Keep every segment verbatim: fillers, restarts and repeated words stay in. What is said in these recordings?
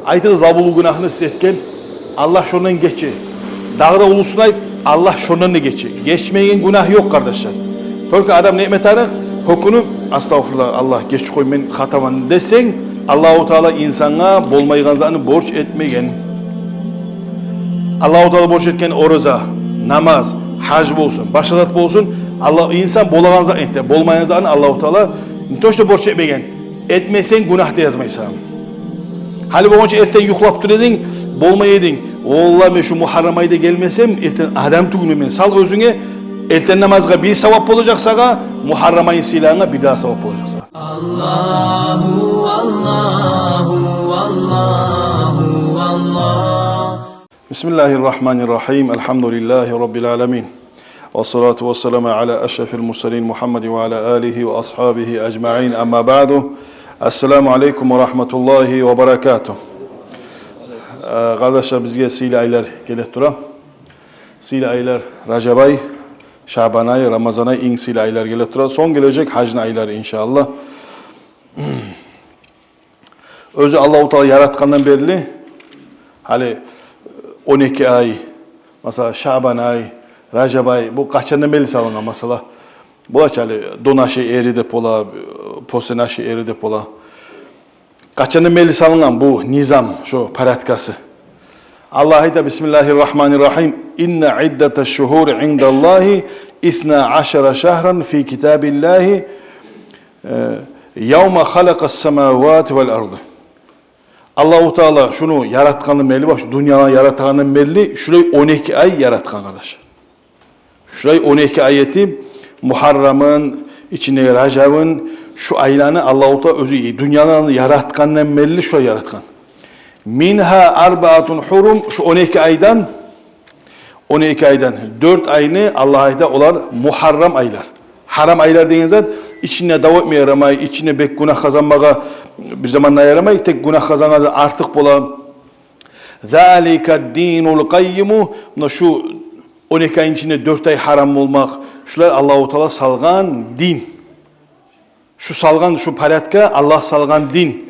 Айтыгъыз, лап уллу гюнагьны сиз этген, Аллагь шондан гече. Дагъы да уллусун айт, Аллагь шондан да гече. Гечмейген гюнагь ёкъ, къардашлар. Только адам не этме тарыкъ? Гьёкюнюп, «Астагъфируллагь, Аллагь, гечип къой, мен хатаман» десенг, Аллагьу Таала инсангъа болмайгъан затны борч этмеген. Аллагьу Таала борч этген ораза, намаз, гьаж болсун, башгъа зат болсун, Аллагь, инсан болагъан затны эте, болмайгъан затны Аллагьу Таала не то что борч этмеген, этмесенг, гюнагь да язмай сагъа. Гьали болгъунча эртен юхлап тура эдинг, болмай эдинг. «Валлагь, мен шу мугьаррам айда гелмесем, эртен адам тюгюлмен мен». Сал оьзюнге, эртен намазгъа бир савап болажакъ сагъа, мугьаррам айны сыйлагъангъа бир дагъы савап болажакъ сагъа. Аллагьу, Аллагьу, Аллагьу, Аллагь. بسم الله الرحمن الرحيم. الحمد لله رب العالمين. والصلاة والسلام على أشرف المرسلين محمد وعلى آله وأصحابه أجمعين. أما بعد. السلام عليكم ورحمة الله وبركاته. Э, къардашлар, бизге сыйлы айлар геле тура. Сыйлы айлар Ражаб ай, Шабан ай, Рамазан ай, инг сыйлы айлар геле тура. Сонг гележек гьажны айлары, иншааллагь. Оьзю Аллагьу Таала яратгъандан берли, гьали он эки ай, масала, Шабан ай, Ражаб ай, бу къачандан берли салынгъан, масала? Бола чы гьали до нашей эры деп бола, после нашей эры деп бола. Къачандан берли салынгъан бу низам, шо порядкасы? Аллагь айта: بسم الله الرحمن الرحيم. إن عدة الشهور عند الله اثنا عشر شهرا في كتاب الله э, يوم خلق السماوات والأرض. Аллагьу Таала шуну яратгъандан берли, бакъ, шу дюньяланы яратгъандан берли шулай он эки ай яратгъан, къардаш. Шулай он эки ай этип, Мугьаррамын, ичинде Ражабын, шу айланы Аллагьу Таала оьзю дюньяланы яратгъандан берли шулай яратгъан. منها أربعة حرم, шу он эки айдан он эки айдан дёрт айны Аллагь айта, олар мугьаррам айлар. Гьарам айлар деген зат, ичинде дав этме ярамай, ичинде бек гюнагь къазанмагъа бир заманда ярамай, тек гюнагь къазангъан зат артыкъ бола. ذلك الدين القيم, муна шу он эки айны ичинде дёрт ай гьарам болмакъ, шулар Аллагьу Таала салгъан дин. Шу салгъан, шу порядка Аллагь салгъан дин.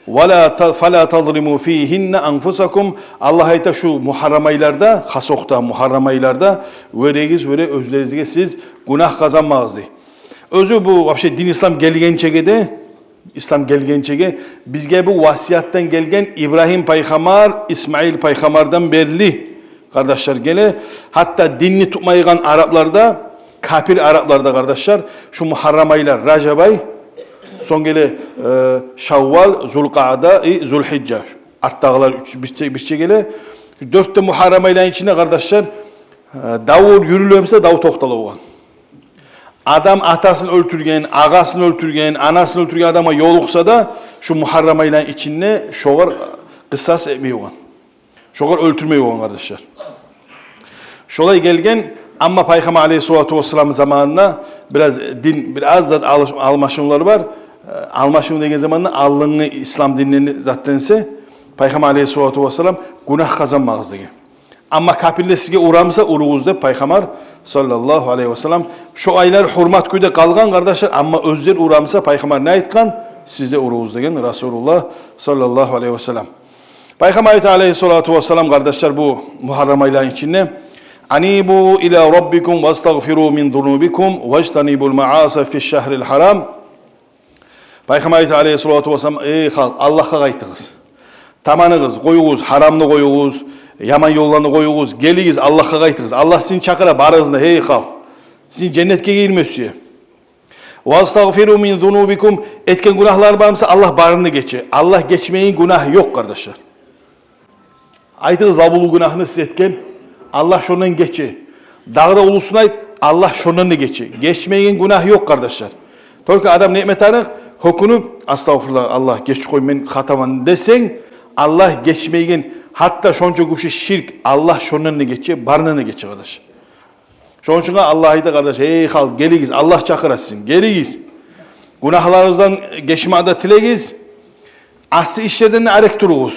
ولا ت-, فلا تظلموا فيهن أنفسكم. Аллагь айта, шу мугьаррам айларда, хас окъда мугьаррам айларда, вёрегиз, вёре оьзлеригизге сиз гюнагь къазанмагъыз, дей. Оьзю бу вообще дин ислам гелгенчеге де, ислам гелгенчеге, бизге бу васиятдан гелген Ибрагьим пайхаммар, Исмаил пайхаммардан берли, къардашлар, геле. Гьатта динни тутмайгъан арапларда, капир арапларда, къардашлар, шу мугьаррам айлар, Ражаб ай, сонг геле, э, Шаввал, Зулкъаъда и Зулгьижжа. Артдагъылар уьч, бирче, бирче геле. Шу дёрт де мугьаррам айланы ичинде, къардашлар, э, давур юрюлемсе, дав токътала болгъан. Адам атасын оьлтюрген, агъасын оьлтюрген, анасын оьлтюрген адамгъа ёлукъса да, шу мугьаррам айланы ичинде шогъар къысас этмей болгъан. Шогъар оьлтюрмей болгъан, къардашлар. Шолай гелген, амма Пайхаммар алейгьиссалату вассалам заманында бираз дин, бираз зат алыш-, алмашынывлар бар. Э, алмашыныву деген заманда алдынгъы ислам динлени затдан эсе, Пайхаммар алейгьиссалату вассалам гюнагь къазанмагъыз деген. Амма капирлер сизге урамса, уругъуз деп Пайхаммар саллаллагьу алейгьи вассалам. Шо айлар гьюрмат кюйде къалгъан, къардашлар, амма оьзлер урамса, Пайхаммар не айтгъан? Сиз де уругъуз деген Расулуллагь саллаллагьу алейгьи вассалам. Пайхаммар айта алейгьиссалату вассалам, къардашлар, бу мугьаррам айланы ичинде: أنيبوا إلى ربكم واستغفروا من ذنوبكم واجتنبوا المعاصي في الشهر الحرام. Пайхаммар айта алейгьиссалату вассалам: «Эй халкъ, Аллагьгъа къайтыгъыз. Таманыгъыз, къоюгъуз, гьарамны къоюгъуз, яман ёлланы къоюгъуз, гелигиз, Аллагьгъа къайтыгъыз. Аллагь сизин чакъыра, барыгъызны, гьей халкъ. Сизин женнетге гирме сюе. واستغفروا من ذنوبكم, этген гюнагьлар бармса, Аллагь барыны гече. Аллагь гечмейген гюнагь ёкъ, къардашлар». Айтыгъыз, лап уллу гюнагьны сиз этген, Аллагь шондан гече. Дагъы да уллусун айт, Аллагь шондан да гече. Гечмейген гюнагь ёкъ, къардашлар. Только адам не этме тарыкъ? Гьёкюнюп, «Астагъфируллагь, Аллагь, гечип къой, мен хатаман» десенг, Аллагь гечмейген, гьатта шонча гючлю ширк, Аллагь шондан да гече, барындан да гече, къардаш. Шону учун Аллагь айта, къардаш: «Эй халкъ, гелигиз, Аллагь чакъыра сизин, гелигиз. Гюнагьларыгъыздан гечмакъ да тилегиз, асси ишлерден де арек туругъуз».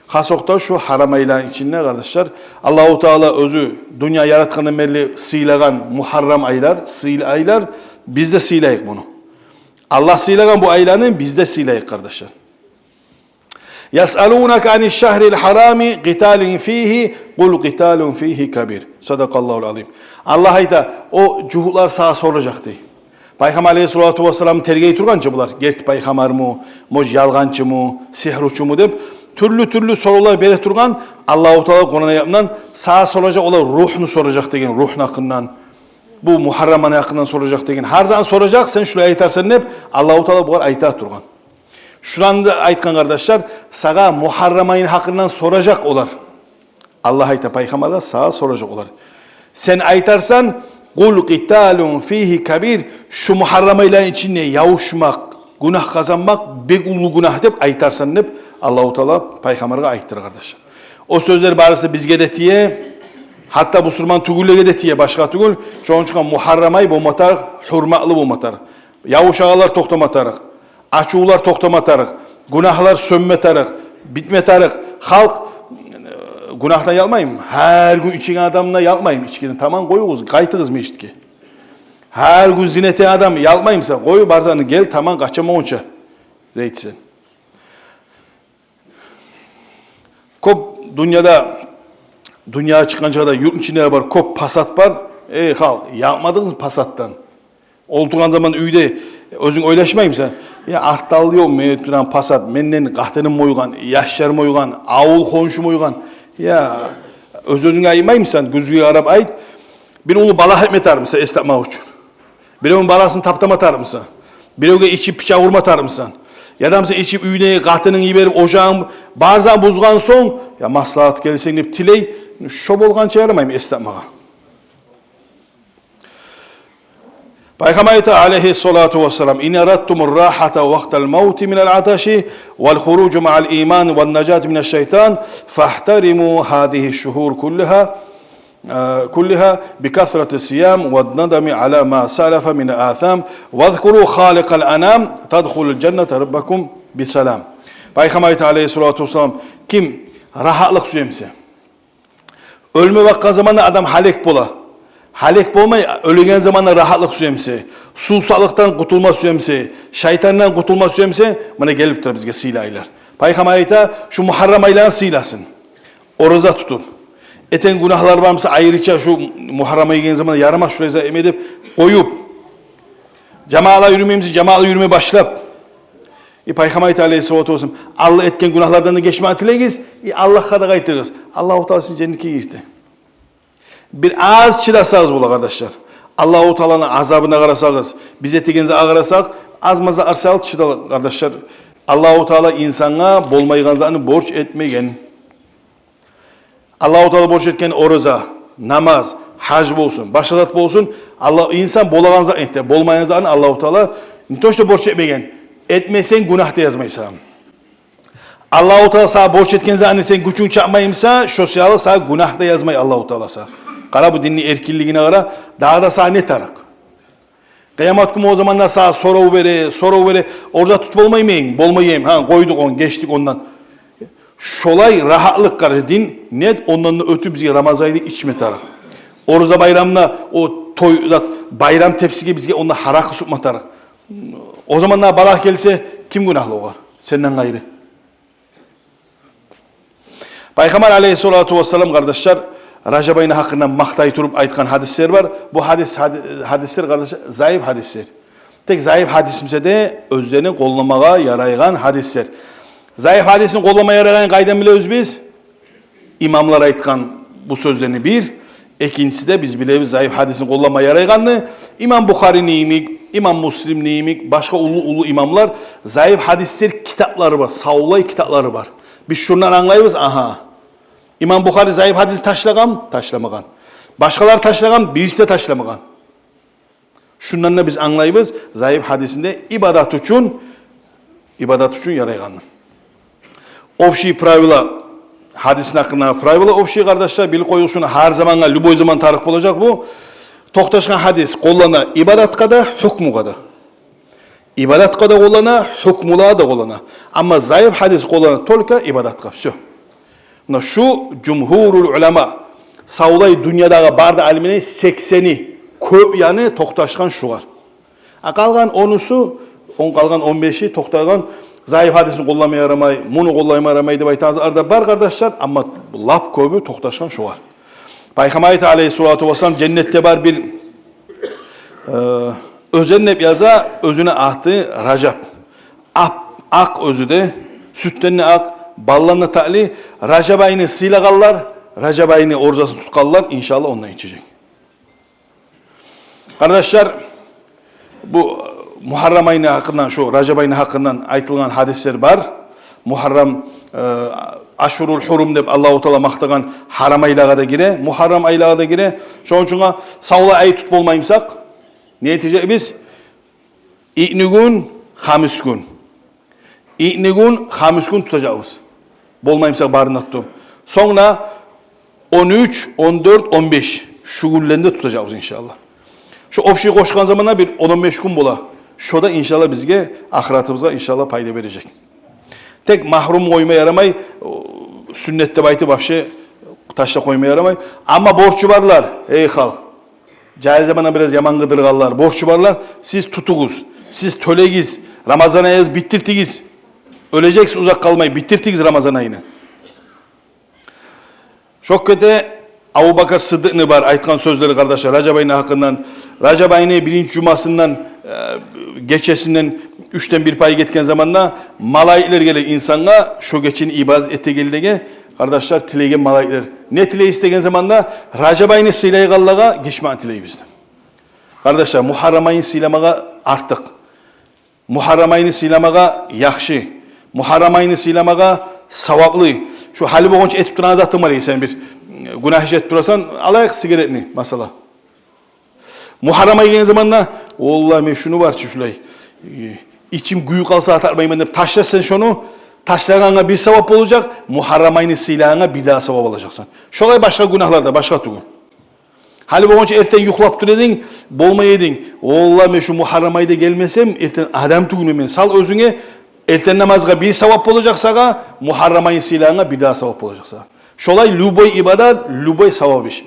Хас окъда шу гьарам айланы ичинде, къардашлар, Аллагьу Таала оьзю дюнья яратгъандан берли сыйлагъан мугьаррам айлар, сыйлы айлар, биз де сыйлайыкъ муну. Аллагь сыйлагъан бу айланы, биз де сыйлайыкъ, къардашлар. Ясъалунака аниш шагьрил гьарами къиталин фигьи, къул къиталун фигьи кабир. Садакъаллагьул азим. Аллагь айта, о жугьутлар сагъа соражакъ дей. Пайхаммар алейгьиссалату вассалам тергей тургъан чы булар, герти пайхаммармы, может, ялгъанчымы, сигьручуму деп, тюрлю-тюрлю соравлар бере тургъан. Аллагьу Таала Къуран аятындан сагъа соражакъ, олар ругьну соражакъ деген, ругьну гьакъындан, бу мугьарраманы гьакъындан соражакъ деген. Гьар затны соражакъ, сен шулай айтарсан деп, Аллагьу Таала бугъар айта тургъан. Шуланы да айтгъан, къардашлар, сагъа мугьаррам айны гьакъындан соражакъ олар. Аллагь айта пайхаммаргъа, сагъа соражакъ олар. Сен айтарсан, къул къиталун фигьи кабир, шу мугьаррам айланы ичинде явушмакъ, гюнагь къазанмакъ бек уллу гюнагь деп айтарсан деп, Аллагьу Таала пайхаммаргъа айтдыра, къардашлар. О сёзлер барысы бизге де тие, гьатта бусурман тюгюллеге де тие, башгъа тюгюл. Шону учун мугьаррам ай болма тарыкъ, гьюрметли болма тарыкъ. Явушагъанлар токътама тарыкъ, ачувлар токътама тарыкъ, гюнагьлар сёнме тарыкъ, битме тарыкъ. Халкъ, э, гюнагьдан ялкъмаймы? Гьар гюн ичеген адам да ялкъмаймы ичкиден? Таман, къоюгъуз, къайтыгъыз межитге. Гьар гюн зина этеген адам ялкъмаймы сагъа? Къоюп, барсанг, гел, таман, къачаман онча, дейтсен. Кёп дюньяда, дюньягъа чыкъгъанча да юртну ичинде бар, кёп пасат бар. Эй, халкъ, ялкъмадыгъызмы пасатдан? Олтургъан заман уьйде оьзюнг ойлашмаймысан? Я, артда алды ёкъму мен этип турагъан пасат, менден къатыным бойгъан, яшларым бойгъан, авул хоншум бойгъан. Я, оьз-оьзюнге айтмаймысан, гюзге къарап айт. Бир уллу балагь этме тарыкъмысан эс тапмакъ учун? Биревню баласын таптама тарыкъмысан? Биревге ичип пичакъ урма тарыкъмысан? Яда буса ичип уьйде къатынынг йиберип, ожагъынг, бар затны бузгъан сонг, я маслагьат гелсенг деп тилей, шо болгъанча ярамаймы эс тапмагъа? Пайхаммар айта, алейгьиссалату вассалам: «Ин арадтумур рахата вакътал мавти минал аташи вал хуружа маал иман ван нажати минаш шайтан, фагьтариму гьазигьи шугьур куллигьа, э, куллигьа би касрати сиям ван надами ала ма салафа мин асам, вазкуру халикъал анам, тадхулул жанната раббакум би салам». Пайхаммар айта, алейгьиссалату вассалам: ким рагьатлыкъ сюе буса, оьлме бакъгъан заманда адам гьалек бола. Гьалек болмай, оьлеген заманда рагьатлыкъ сюе буса, сувсаплыкъдан къутулма сюе буса, шайтандан къутулма сюе буса, муна гелип тура бизге сыйлы айлар. Пайхаммар айта, шу мугьаррам айланы сыйласын. Ораза тутуп. Этген гюнагьлар бар буса, айрыча шу мугьаррам ай гелген заманда ярамас шулай зат этме деп къоюп, жамаатлагъа юрюмей буса, жамаатлагъа юрюме башлап. И Пайхаммар айта, алейгьиссалату вассалам: «Алда этген гюнагьлардан да гечмекни тилегиз, и Аллагьгъа да къайтыгъыз. Аллагьу Таала сизин женнетге гирте». Бир аз чыдасагъыз бола, къардашлар. Аллагьу Тааланы азабына къарасагъыз, биз этеген затгъа къарасакъ, аз-маз арсал чыдала, къардашлар. Аллагьу Таала инсангъа болмайгъан затны борч этмеген. Аллагьу Таала борч этген ораза, намаз, гьаж болсун, башгъа зат болсун, Аллагь, инсан болагъан зат эте, болмайгъан затны Аллагьу Таала не то что борч этмеген, этмесенг, гюнагь да язмай сагъа. Аллагьу Таала сагъа борч этген затны сен гючюнг чатмай буса, шо саялы сагъа гюнагь да язмай Аллагьу Таала сагъа. Къара, бу динни эркинлигине къара, дагъы да сагъа не тарыкъ? Къыямат гюн о заманда сагъа сорав бере, сорав бере: «Ораза тутуп болмаймы эдинг?» «Болмай эдим». «Гьа, къойдукъ ону, гечдик ондан». Шолай рагьатлыкъ, къардашлар, дин нет, ондан да оьтюп бизге Рамазан айда ичме тарыкъ. Ораза байрамда о той зат, байрам тепсиге бизге онда гьаракъы сукъма тарыкъ. О заманда балагь гелсе, ким гюнагьлы огъар сенден къайры? Пайхаммар алейгьиссалату вассалам, къардашлар, Ражаб айны гьакъында макътай туруп айтгъан гьадислер бар. Бу гьадис, гьади-, гьадислер, къардашлар, заиф гьадислер. Тек заиф гьадис буса да, оьзлени къолламагъа ярайгъан гьадислер. Заиф гьадисни къоллама ярайгъанын къайдан билебиз биз? Имамлар айтгъан бу сёзлени бир. Экинчиси де, биз билебиз заиф гьадисни къоллама ярайгъанны. Имам Бухарини йимик, имам Муслимни йимик, башгъа уллу-уллу имамлар, заиф гьадислер китаплары бар, савлай китаплары бар. Биз шундан англайбыз, агьа, имам Бухари заиф гьадисни ташлагъан, ташламагъан. Башгъалар ташлагъан, бириси де ташламагъан. Шундан да биз англайбыз заиф гьадисни де ибадат учун, ибадат учун ярайгъанны. Общие правила, гьадисни гьакъындагъы правила общие, къардашлар, билип къоюгъуз шуну, гьар замангъа, любой заман тарыкъ болажакъ бу. Токъташгъан гьадис къоллана ибадатгъа да, гьукмугъа да. Ибадатгъа да къоллана, гьукмулагъа да къоллана. Амма заиф гьадис къоллана только ибадатгъа. Всё. Муна шу жумгьурул улама, савлай дюньядагъы бары да алимлени сексени, кёп яны токъташгъан шугъар. А къалгъан онусу, он, къалгъан он беши токътагъан заиф гьадисни къоллама ярамай, муну къоллама ярамай деп айтагъан затлар да бар, къардашлар, амма лап кёбю токъташгъан шогъар. Пайхаммар айта, алейгьиссалату вассалам, женнетде бар бир, э, оьзен деп яза, оьзюню аты Ражаб. Ап-, акъ оьзю де, сютден де акъ, балдан да татли. Ражаб айны сыйлагъанлар, Ражаб айны оразасын тутгъанлар, иншаллагь, ондан ичежек. Къардашлар, бу, э, Мугьаррам айны гьакъындан, шу Ражаб айны гьакъындан айтылгъан гьадислер бар. Мугьаррам, э, ашгьурул гьурум деп Аллагьу Таала макътагъан гьарам айлагъа да гире, Мугьаррам айлагъа да гире. Шону учун савлай ай тутуп болмай бусакъ, не этежекбиз? Итнигюн, хамисгюн. Итнигюн, хамисгюн тутажакъбыз. Болмай бусакъ, барын да тутуп. Сонг да он уьч, он дёрт, он беш, шу гюнлени де тутажакъбыз, иншаллагь. Шу общий къошгъан заманда бир он, он беш гюн бола. Шо да, иншаллагь, бизге, ахыратыбызгъа, иншаллагь, пайда бережек. Тек магьрум къойма ярамай, о, сюннет деп айтып, вообще ташлап къойма ярамай. Амма борчу барлар, эй халкъ, жагьил заманда бираз яман къыдыргъанлар, борчу барлар, сиз тутугъуз, сиз тёлегиз, Рамазан айыгъыз битдиртигиз. Оьлежексиз узакъ къалмай, битдиртигиз Рамазан айыны. Шо кюйде Абубакар Сыддыкъны бар айтгъан сёзлери, къардашлар, Ражаб айны гьакъындан. Ражаб айны биринчи жумасындан, э, гечесинден уьчден бир пай гетген заманда малайиклер геле инсангъа, шо гечени ибадат этегенлеге, къардашлар, тилеген малайиклер. Не тилейсиз деген заманда, Ражаб айны сыйлайгъанлагъа гечмекни тилейбиз деп. Къардашлар, Мугьаррам айны сыйламагъа артыкъ. Мугьаррам айны сыйламагъа яхшы. Мугьаррам айны сыйламагъа саваплы. Шу гьали болгъунча этип турагъан затынг бар эди, сен бир, э, гюнагь иш этип турасан, алайыкъ сигаретни, масала. Мугьаррам ай гелген заманда, валлагь, мен шуну бар чы шулай, э, ичим гюйюп къалса да тартмайман деп ташласанг шону, ташлагъангъа бир савап болажакъ, Мугьаррам айны сыйлагъангъа бир дагъы савап алажакъсан. Шолай башгъа гюнагьлар да, башгъа тюгюл. Гьали болгъунча эртен юхлап тура эдинг, болмай эдинг. Валлагь, мен шу Мугьаррам айда гелмесем, эртен адам тюгюлмен мен. Сал оьзюнге, эртен намазгъа бир савап болажакъ сагъа, Мугьаррам айны сыйлагъангъа бир дагъы савап болажакъ сагъа. Шолай любой ибадат, любой савап иш.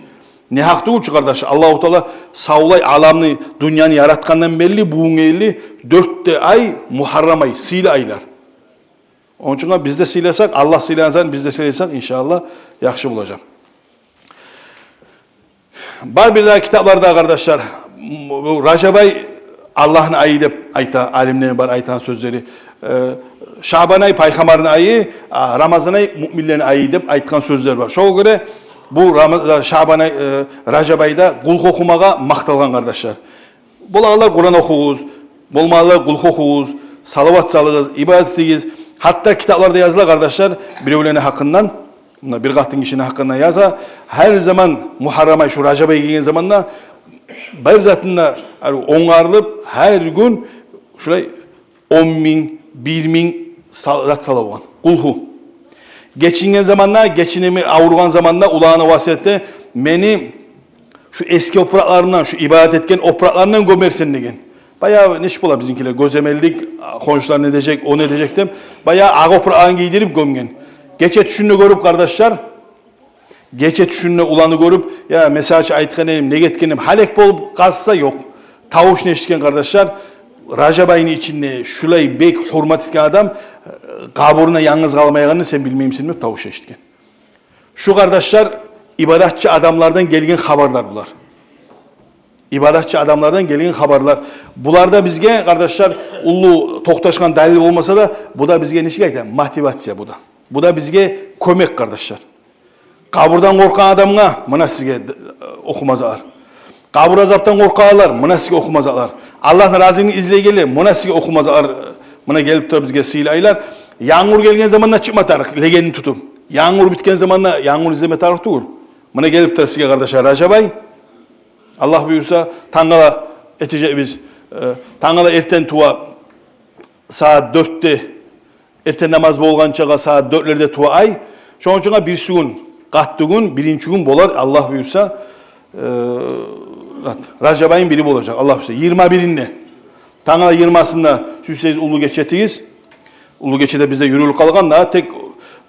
Не гьакъ тюгюл чю, къардаш, Аллагьу Таала савлай аламны, дюньяны яратгъандан берли бугюнге ерли дёрт де ай Мугьаррам ай, сыйлы айлар. Ону учун биз де сыйласакъ, Аллагь сыйлагъан саялы биз де сыйласакъ, иншаллагь, яхшы болажакъ. Бар бир дагъы китапларда, къардашлар, бу Ражаб ай Аллагьны айы деп айта, алимлени бар айтгъан сёзлери. Э, Шабан ай пайхаммарны айы, а, Рамазан ай муъминлени айы деп айтгъан сёзлер бар. Шогъар гёре бу Рама-, Шабан ай, э, Ражаб айда Къулгьу охумагъа макъталгъан, къардашлар. Болагъанлар Къуран охугъуз, болмагъанлар Къулгьу охугъуз, салават салыгъыз, ибадат этигиз. Гьатта китапларда языла, къардашлар, биревлени гьакъындан, муна бир къатын гишини гьакъындан яза, гьар заман Мугьаррам ай, шу Ражаб ай гелген заманда бир затын да онгарылып, гьар гюн шулай он минг, бир минг сал-, зат сала болгъан. Къулгьу. Гечинген заманда, гечинеме авругъан заманда уланына васият эте, мени шу эски опуракъларымдан, шу ибадат этген опуракъларымдан гёмерсен деген. Баягъы нечик бола бизинкилер, гёземеллик, хоншулар не дежек, о не дежек деп, баягъы акъ опуракъларын гийдирип гёмген. Гече тюшюнде гёрюп, къардашлар, гече тюшюнде уланы гёрюп, я, мен сагъа айтгъан эдим, неге этген эдим, гьалек болуп къалса ёкъ. Тавушну эшитген, къардашлар, Ражаб айны ичинде шулай бек гьюрмат этген адам, э, къабуруна янгыз къалмайгъанны сен билмеймисен деп тавуш эшитген. Шу, къардашлар, ибадатчы адамлардан гелген хабарлар булар. Ибадатчы адамлардан гелген хабарлар. Булар да бизге, къардашлар, уллу токъташгъан далил болмаса да, бу да бизге нечик айта? Мотивация бу да. Бу да бизге кёмек, къардашлар. Къабурдан къоркъгъан адамгъа муна сизге, э, охума затлар. Къабур азапдан къоркъагъанлар, муна сизге охума затлар. Аллагьны разилигин излейгенлер, муна сизге охума затлар. Муна гелип тура бизге сыйлы айлар. Янгур гелген заманда чыкъма тарыкъ, легенни тутуп. Янгур битген заманда янгур излеме тарыкъ тюгюл. Муна гелип тура сизге, къардашлар, Ражаб ай. Аллагь буюрса, тангала этежекбиз. Э, тангала эртен тува, сагьат дёртде, эртен намаз болгъанчагъа сагьат дёртлерде тува ай. Шону учун бирисигюн, къаттыгюн, биринчи гюн болар, Аллагь буюрса, э, Ражаб айны бири болажакъ, Аллагь буюрса, йигирма биринде. Тангала йигирмасында сюйсегиз уллу гече этигиз. Уллу гече де бизде юрюлюп къалгъан да, тек,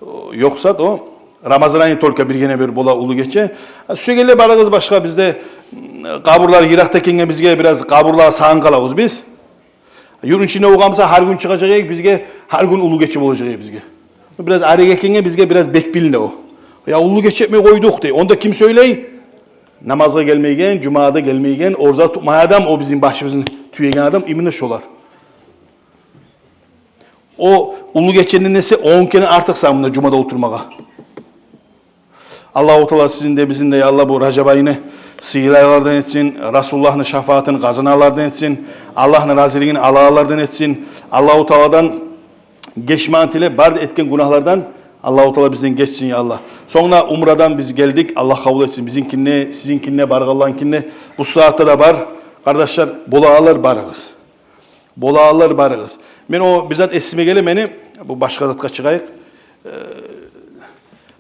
э, ёкъса да о, Рамазан айны только биргине бир бола уллу гече. Э, сюегенлер барыгъыз башгъа, бизде, м, къабурлар йыракъда экенге бизге бираз къабурлагъа сагъын къалабыз биз. Юртну ичинде болгъан буса, гьар гюн чыгъажакъ эдик бизге, гьар гюн уллу гече болажакъ эди бизге. Бираз арек экенге бизге бираз бек билине о. Я уллу гече этмей къойдукъ дей. Онда ким сёйлей? Намазгъа гелмейген, жумагъа да гелмейген, ораза тутмай адам, о бизин башыбызны тюеген адам, именно шолар. О уллу гечеден эсе он керен артыкъ сагъынды жумада олтурмагъа. Аллагьу Таала сизин де, бизин де, я Аллагь, бу Ражаб айны сыйлы айлардан этсин, Расулуллагьны шафаатын къазаналардан этсин, Аллагьны разилигин алалардан этсин. Аллагьу Тааладан гечмагъын тилеп, бары да этген гюнагьлардан Аллагьу Таала бизден гечсин, я Аллагь. Сонг да умрадан биз гелдик, Аллагь къабул этсин. Бизинкин де, сизинкин де, баргъанланкин де. Бу сагьатда да бар, къардашлар, болагъанлар барыгъыз. Болагъанлар барыгъыз. Мен о бир зат эсиме геле мени, бу башгъа затгъа чыгъайыкъ. Э,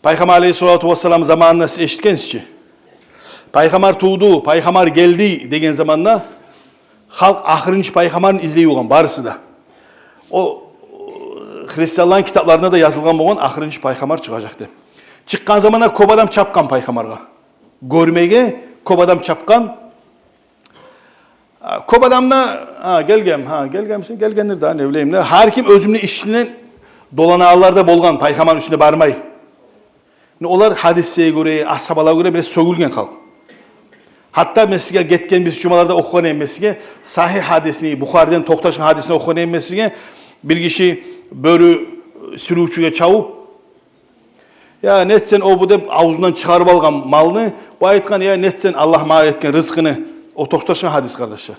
Пайхаммар алейгьиссалату вассалам заманында сиз эшитгенсиз чи. Пайхаммар тувду, пайхаммар гелди деген заманда халкъ ахырынчы пайхаммарны излей болгъан барысы да. О, христианланы китапларында да язылгъан болгъан, ахырынчы пайхаммар чыгъажакъ деп. Чыкъгъан заманда кёп адам чапгъан пайхаммаргъа. Гёрмеге кёп адам чапгъан. А, кёп адам да, «Гьа, гелгенми, гьа, гелгенмисен?» Гелгендир да, не билейим де. Гьар ким оьзюню ишинден доланагъанлар да болгъан, пайхаммарны уьстюне бармай. Ну, олар гьадисге гёре, асгьабалагъа гёре бираз сёгюлген халкъ. Гьатта мен сизге гетген, биз жумаларда охугъан эдим мен сизге, сагьигь гьадисни, Бухариден токъташгъан гьадисни охугъан эдим мен сизге, бир гиши бёрю сюрювчюге чабып, «Я, нетсен о бу?» деп, авзундан чыгъарып алгъан малны. Бу айтгъан: «Я, нетсен Аллагь магъа этген рызкъыны?» О токъташгъан гьадис, къардашлар.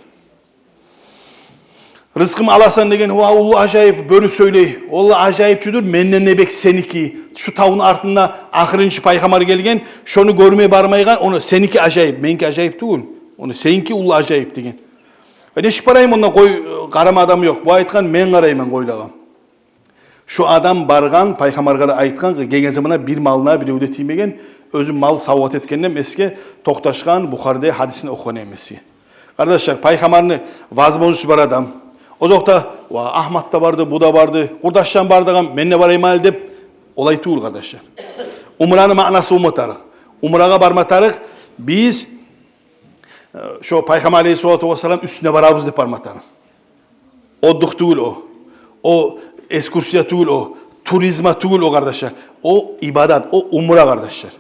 «Рызкъымны аласан?» деген. «Ва, уллу ажайып», бёрю сёйлей. «Олла, ажайып чюдюр, менден де бек сеники. Шу тавну артында ахырынчы пайхаммар гелген, шону гёрме бармайгъан, ону сеники ажайып, меники ажайып тюгюл. Ону сеники уллу ажайып», деген. «Э, нечик барайым онда, къой, къарама адам ёкъ?» Бу айтгъан: «Мен къарайман къойлагъа». Шу адам баргъан, пайхаммаргъа да айтгъан, гелген заманда бир малына бирев де тиймеген, оьзю мал савгъат этгенден эсге токъташгъан, Бухариде гьадисин охугъан эдим мен сизге. Къардашлар, пайхаммарны возможность бар адам. Озокъда, «Ва, Агьмат да барды, бу да барды, къурдашларым бар дагъы, мен де барайым гьали» деп, олай тюгюл, къардашлар. Умраны маънасы болма тарыкъ. Умрагъа барма тарыкъ биз, э, шо Пайхаммар алейгьиссалату вассалам уьстюне барабыз деп барма тарыкъ. Отдых тюгюл о. О экскурсия тюгюл о. Туризма тюгюл о, къардашлар. О ибадат, о умра, къардашлар.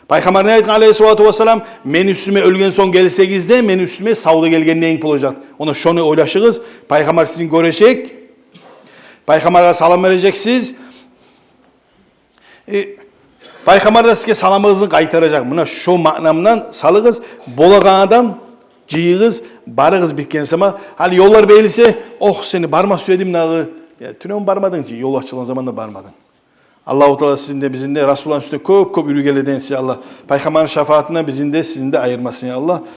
Пайхаммар не айтгъан алейгьиссалату вассалам? «Мени уьстюме оьлген сонг гелсегиз де, мени уьстюме савда гелген йимик болажакъ». Онда шону ойлашыгъыз. Пайхаммар сизин гёрежек. Пайхаммаргъа салам бережексиз. Э, Пайхаммар да сизге саламыгъызны къайтаражакъ. Муна шо маънамдан салыгъыз, болагъан адам жыйыгъыз, барыгъыз бир керен сама. Гьали ёллар бегилсе, «Ох, сени барма сюедим дагъы». Я, тюнегюн бармадынг чы, ёл ачылгъан заманда бармадынг. Аллагьу Таала сизин де, бизин де Расулуллагьны уьстюне кёп-кёп юрюйгенлерден этсин, Аллагь. Пайхаммарны шафаатындан бизин де, сизин де айырмасын, я Аллагь.